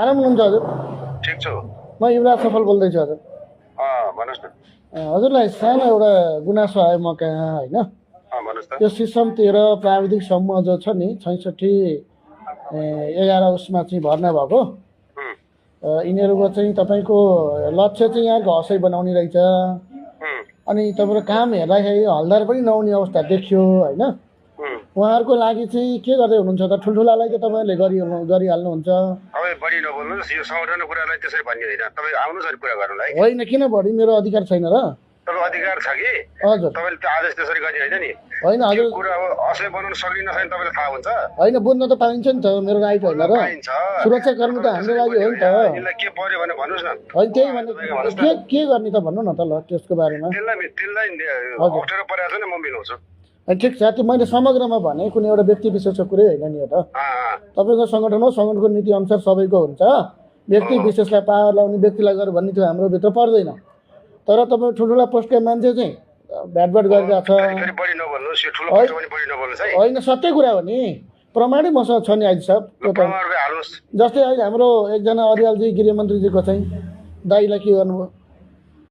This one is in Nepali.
आराम हुनुहुन्छ हजुर? ठिक छु। म युवराज सफल बोल्दैछु हजुर। भन्नुहोस् न। हजुरलाई सानो एउटा गुनासो आयो म कहाँ होइन? भन्नुहोस् त। त्यो सिस्टम 13 प्राविधिक समूह जो छ नि 66-11 उसमा चाहिँ भर्ना भएको यिनीहरूको चाहिँ तपाईँको लक्ष्य चाहिँ यहाँको हसै बनाउने रहेछ। अनि तपाईँको काम हेर्दाखेरि हलदार पनि नहुने अवस्था देखियो होइन? उहाँहरूको लागि चाहिँ के गर्दै हुनुहुन्छ त? ठुल्ठुलालाई त तपाईँहरूले गरिहाल्नुहुन्छ। तपाईँ बढी नबोल्नुहोस्, यो सङ्गठनको कुरालाई त्यसरी भन्ने होइन। तपाईँ आउनुहोस् अनि कुरा गर्नुलाई। होइन, किन बढी? मेरो अधिकार छैन र? तपाईँ अधिकार छ कि हजुर। तपाईँले त्यो आदेश त्यसरी गर्ने होइन नि। होइन हजुर, कुरा अब असै बनाउन सक्ने नसक्ने तपाईँलाई थाहा हुन्छ। होइन, बुझ्न त पाइन्छ नि त, मेरो राइट होइन र? सुरक्षाकर्मी त हाम्रो लागि हो नि त। यसलाई के पर्यो भने भन्नुहोस् न। होइन, त्यही भने के गर्ने त भन्नु न त ल त्यसको बारेमा। त्यसलाई अप्ठ्यारो परेको छ नि, म मिलाउँछु। अनि ठिक छ, त्यो मैले समग्रमा भने कुनै एउटा व्यक्ति विशेषको कुरै होइन नि हो त। तपाईँको सङ्गठन हो, सङ्गठनको नीति अनुसार सबैको हुन्छ। व्यक्ति विशेषलाई पावर लाउने, व्यक्तिलाई गर भन्ने त्यो हाम्रो भित्र पर्दैन। तर तपाईँ ठुल्ठुला पोस्टका मान्छे चाहिँ भ्याटबाट गरिरहेको छ। होइन, सत्य कुरा हो नि, प्रमाणै मसँग छ नि आइज साहब। जस्तै अहिले हाम्रो एकजना अरियालजी गृहमन्त्रीजीको चाहिँ दाइलाई के गर्नुभयो?